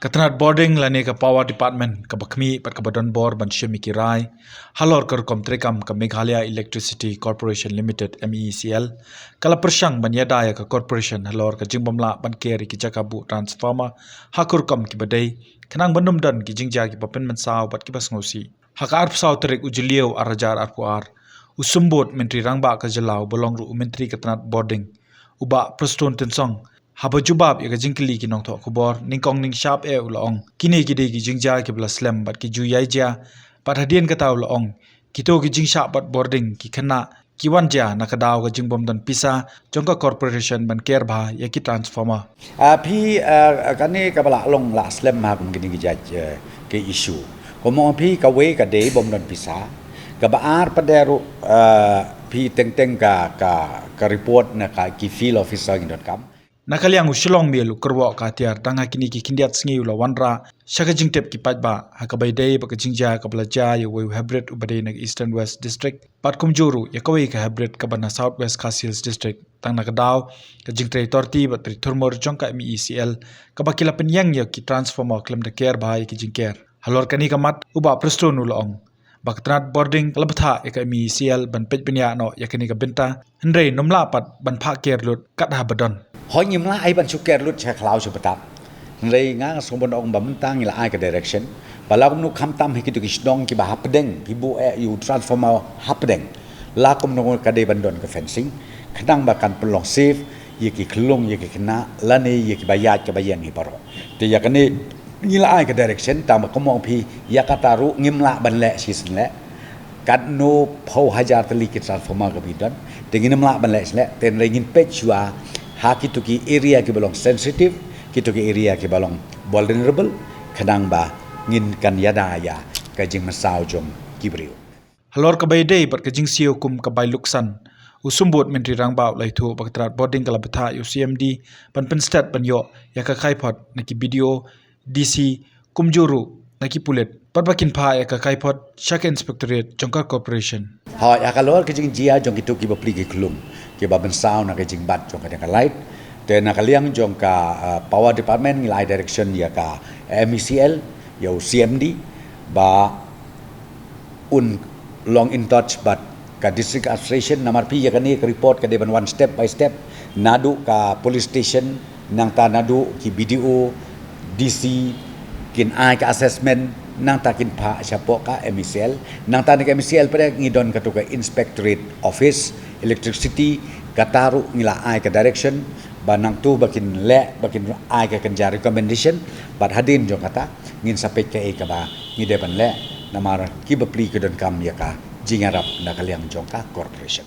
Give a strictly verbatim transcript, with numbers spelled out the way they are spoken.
Ka tnat bording lane ka Power Department kaba khmih bad kaba don bor ban shim ïa ki rai halor ka rukom treikam ka Meghalaya Electricity Corporation Limited, M E E C L, ka la pyrshang ban ïada ïa ka corporation halor ka jingbym lah ban ker ïa ki jaka buh transformer ha ka rukom kiba dei, khnang ban ym don ki jingjia kiba pynmynsaw bad kiba sngewsih. Ha ka arphew saw tarik u Jylliew ar hajar arphew ar, u Symbud Myntri Rangbah ka jylla uba long ruh u Myntri ka tnat bording, u Bah Prestone Tynsong, haba jubab ïa ka jingkylli ki nongthoh khubor, nyngkong nyngshap eh u la ong, kine ki dei ki jingjia kiba la slem bad ki ju ïai jia, bad hadien kata u la ong, kito ki jingshah bat bording ki khynnah ki wan jia na ka daw ka jingbym don pisa jong ka corporation ban ker bha ïa ki transformer. Ah, phi, ah, kane kaba la long la slem ha kum kine ki jait, eh, ki issue. Kumno phi kawei ka dei bym don pisa. Kaba ar pat de ruh, ah, phi teng teng ka, ka, ka report na ka ki field officer ngi donkam. Na ka liang u Shillong Mail u kyrwoh ka atiar tang ha kine ki khyndiat sngi u la wanrah sha ka jingtip ki paidbah ha kaba ïadei bad ka jingjia kaba la jia ïa uwei u hybrid uba dei na ka Eastern West District, bad kumjuh ruh ïa kawei ka hybrid kaba na South West Khasi Hills District. Tang na ka daw ka jingtrei torti bad trei thurmur jong ka M E E C L, kaba ki la pynïeng ïa ki transformer khlem da ker bha ïa ki jingker. Halor kane ka mat u Bah Prestone u la ong ba ka tnat bording ka la bthah ïa ka M E E C L ban peit bniah noh ïa kane ka bynta, hynrei ym lah pat ban phah ker lut kat haba don. Hooid, ngim lah ai ban shu ker lut sha khlaw sha btap. Hynrei nga nga sngewbha ban ong ba mynta ngi la ai ka direction ba la kumno khamtam ha kito ki shnong kiba hapdeng phi buh eh ïa u transformer hapdeng, la kumno ka dei ban don ka fencing, khnang ba kan pynlong safe ïa ki khyllung, ïa ki khynnah lane ïa kiba ïaid kaba ïeng hi baroh. Te ïa kane ngi la ai ka direction, tang ba kumno phi, ïa kata ruh ngim lah ban leh shisien leh. Katno phew hajar tylli ki transformer ka bynta, te ngim lah ban leh shisien leh, te hynrei ngin peit shuwa ha kito ki area kiba long sensitive, kito ki area kiba long vulnerable, khnang ba ngin kan ïada ïa ka jingmynsaw jong ki briew. Halor kaba ïadei bad ka jingsiew kum ka bai luksan, u Symbud Myntri Rangbah u la ïathuh ba ka tnat bording ka la bthah ïa u C M D ban pynstet ban ïoh ïa ka kaiphod na ki B D O, D C, kumjuh ruh na ki pulit, bad ba kin phah ïa ka kaiphod sha ka inspectorate jong ka corporation. Hooid, halor ka jingjia jong kito kiba plie ki khyllung kiba mynsaw na ka jingbat jong ka jong ka light, te na ka liang jong ka, ah, Power Department ngi la ai direction ïa ka M E C L, ïa u C M D, ba un long in touch bad ka district administration, namar phi ïa kane ka report ka dei ban wan step by step, naduh ka police station, nangta naduh ki B D O, D C, kin ai ka assessment, nangta kin phah shapoh ka M E C L, nangta na ka M E C L pat ngi don kato ka inspectorate office, electricity, kata ruh ngi la ai ka direction ba nangto ba kin leh, ba kin ai ka kynja recommendation, bad hadien jong kata ngin sa peit kaei kaba ngi dei ban leh, namar kiba plie ki donkam ïa ka jingïarap na ka liang jong ka corporation.